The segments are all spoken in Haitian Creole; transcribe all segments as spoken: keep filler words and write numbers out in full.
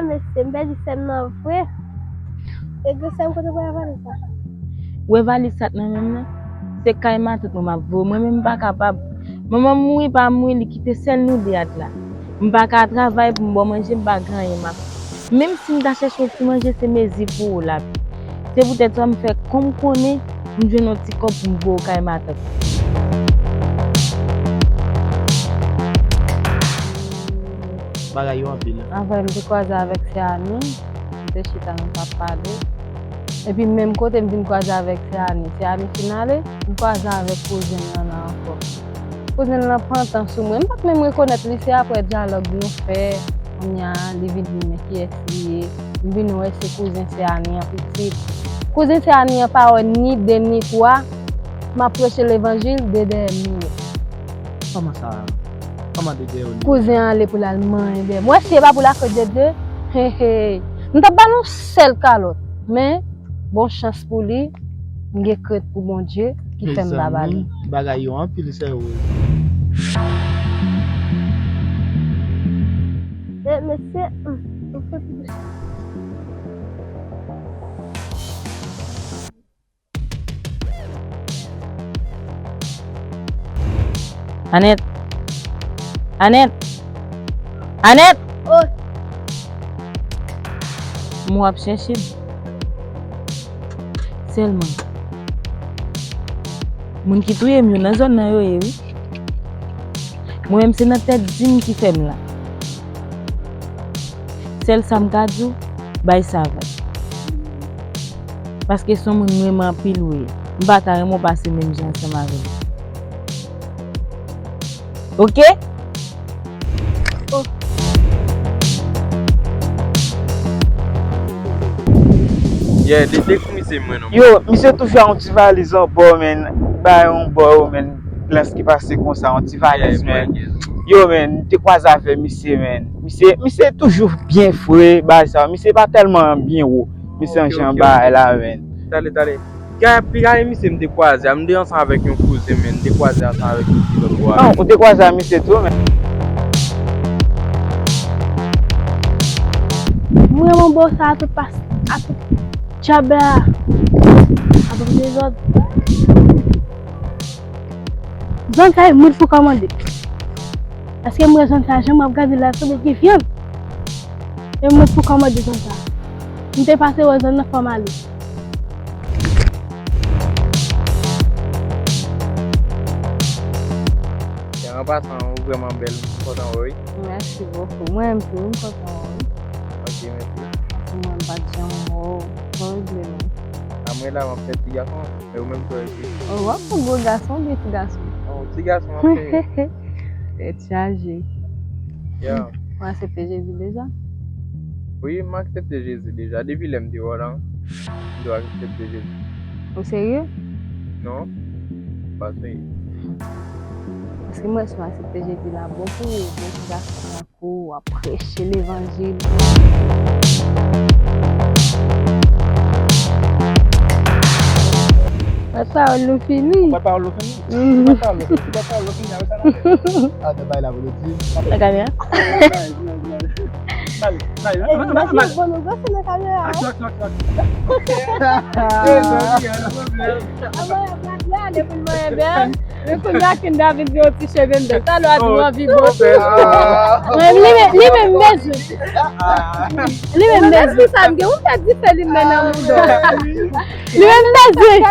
Mesye, m pèdi sè m nan vre. E gwo sè m, kote w pran valiz sa? Wè valiz sa k nan men m nan? Se kay matant mwen m ap voye. Mwen menm m pa kapab. Manman m mouri pa mouri, li kite sèl nou de a t la. M pa ka travay pou m ba w manje, m pa gen anyen m ap fè. Menm si m ta chèche yon ti manje, se mezi pou ou l ap ye. Se poutèt sa m fè, kòm m konnen, m jwenn yon ti kòb pou m voye w kay matant. Bagay yo anpil. Anfen, m te kwaze avèk sè Ani, m te chita, nou t ap pale. Epi menm kote m vin kwaze avèk sè Ani, sè Ani fin ale, m kwaze avèk kouzen m nan la ankò. Kouzen m nan pantan sou mwen, m pa t menm rekonèt li, se aprè dyalòg nou fè, kounye a, li vin di m men kiyès li ye. M vin wè se kouzen sè Ani an pitit. Kouzen sè Ani an pa wè ni de ni twa, m ap preche levanjil, de dèyè m li ye. Kòman sa? Kòman de dèyè w li ye? Kouzen an ale pou l al manyen dèyè m. Wè si e pa pou la crainte de Dieu, hey, hey. M t ap ba l yon sèl kalòt. Men, bon chans pou li, m gen krent pou Bondye ki fè m pa ba li. Mezanmi, bagay yo anpil, sè Rose. Men, mesye, m, m fè pou Anèt! Anèt! Anèt! Oh! M w ap chèche m. Sèlman, moun ki touye m yo nan zòn nan yo ye, wi. Mwen menm, se nan tèt di m ki fè m la. Sèl sa m ka di w, bay sa vag. Paske se yon moun m renmen anpil ou ye. M pa ta renmen w pase menm jan ansanm avè m. Oke? Oh. Yeah, de, de, Misye mwen non. Yo, misye toujou a yon ti valiz anbò, men. Bay yon bò, men. Lans ki pase konsa, yon ti valiz, men. Yo, men, m te kwaze avè misye, men. Misye, misye toujou byen fre, bagay sa. Misye pa tèlman byen wo. Misye an jan bagay la, men. Tale, tale. Gade, pi gade misye m te kwaze a. M te ansanm avèk yon kouzen, men. M te kwaze ansanm avèk yon ti lòt bò a. Non, ou te kwaze a misye tou, men. M renmen bò sa a tout pas. A tout djab la. A tout dezòd. Zòn sa e moun fou kòmande. Paske m wè zòn sa, jan m ap gade la, sanble gen vyann. E moun fou kòmande zòn sa. M te pase wè zòn nan, fò m ale. An pasan, ou vrèman bèl, m kontan wè w, wi. Mèsi bokou. Mwen menm tou, m kontan wè w, wi. Ok, mèsi. Paske mwen m pa t janm wè w. Sa w regle menm? A mwen la, m ap fè ti gason, men ou menm tou, epi. Oh, w ap fè gwo gason oubyen ti gason? Oh, ti gason, m ap fè. Tèt chaje. Yeah. Ou aksepte Jezi deja? Wi, m aksepte Jezi deja. Depi lè m te wè w la, m te aksepte Jezi. Ou serye? Non, m pa serye. Paske m wè si w aksepte Jezi la, bon pou ou, bon pou gason. Ou ap preche levanjil. Mèt pawòl nou fini. Mèt pawòl nou fini. Mhm. Mèt pawòl nou fini. Mèt pawòl nou fini. Avè sa nan fè. A, de bay la pou nou di. Nan kamera. Nice, nice, nice. Nice, nice, nice. Bon, nou gòse nan kamera. Aksyon, aksyon, aksyon. Avan, avan, ale pou l manyen bèl. Men kounye a King David gen yon ti cheve m bèl. Talè a di m anvi bon tou. Mwen, li menm, li menm bezwen. Li menm bezwen. Sa m gen, ou fè dife li men nan mouda. Li menm bezwen.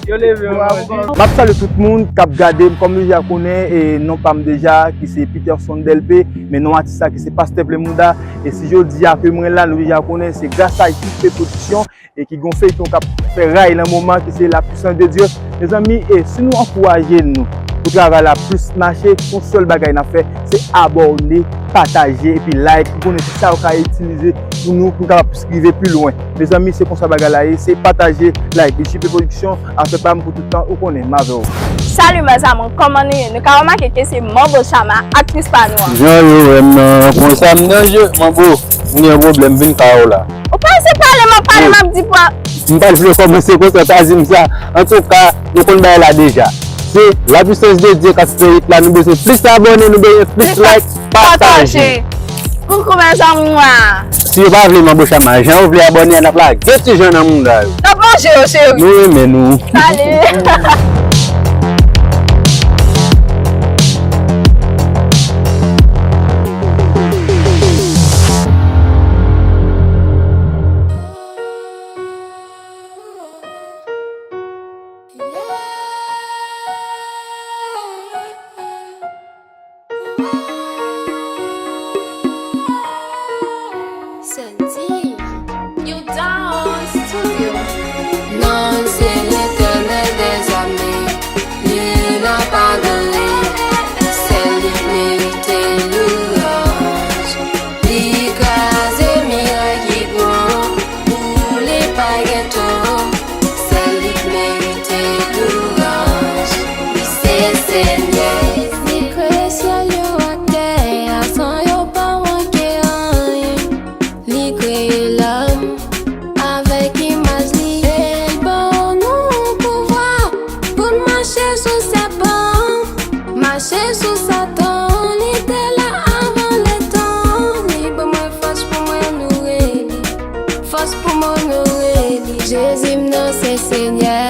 Yo leve yo. M ap salye tout moun k ap gade m. Kòm nou deja konnen, e non pa m deja, ki se Peterson Delpé, men non atis la ki se Pastè Plen Mouda. E si jodi a ke mwen la, nou deja konnen, se gras a J P Production. E ki gon feyton k ap fè ray nan moman ki se La Puissance de Dieu. Mezanmi, e si nou ankouraje nou pou travay la plis mache, yon sèl bagay n ap fè, se abòne, pataje, epi like. Ou konnen se sa ou ka itilize pou nou, pou nou kapab plis rive pi lwen. Mezanmi, se konsa bagay la ye, se pataje, like. J P Production, afè pa m pou tout tan, ou konnen, m avè w. Salut mes amours, kòman nou ye? Nou ka remake ke se Manbo Chama, aktris pa nou an. Jan yo wè m nan, konsa m danje, Manbo. M gen yon pwoblèm, vin kay ou la. Ou pa se pale, m ap pale, m ap di pwa. M pa t vle kòmanse konsa, ta di m sa. Antouka, nou konn bagay la deja. Se La Puissance de Dieu k ap fè hit la, nou bezwen plis abòne, nou bezwen plis like, pataje. Koukou mes amours. Si yo pa vle manbo chama, jan yo vle abòne a, n ap lage ti jan nan mouda yo. N ap manje yo, cheri. Nou renmen nou. Salut. Sandy, you down studio. Non, se Letènèl dèzame, li n ap adore. Sèl li merite louanj. Li kraze miray ki gran, pou li pa gen to. Sèl li k merite louanj, li se Senyè. Li kreye syèl yo ak tè a san yo pa manke anyen. Li kreye lòm avèk imaj li. E l ban nou pouvwa pou n mache sou sèpan, mache sou Satan. Li te la avan letan. Li ban mwen fòs pou mwen onore li. Fòs pou m onore li. Jezi m nan se Senyè.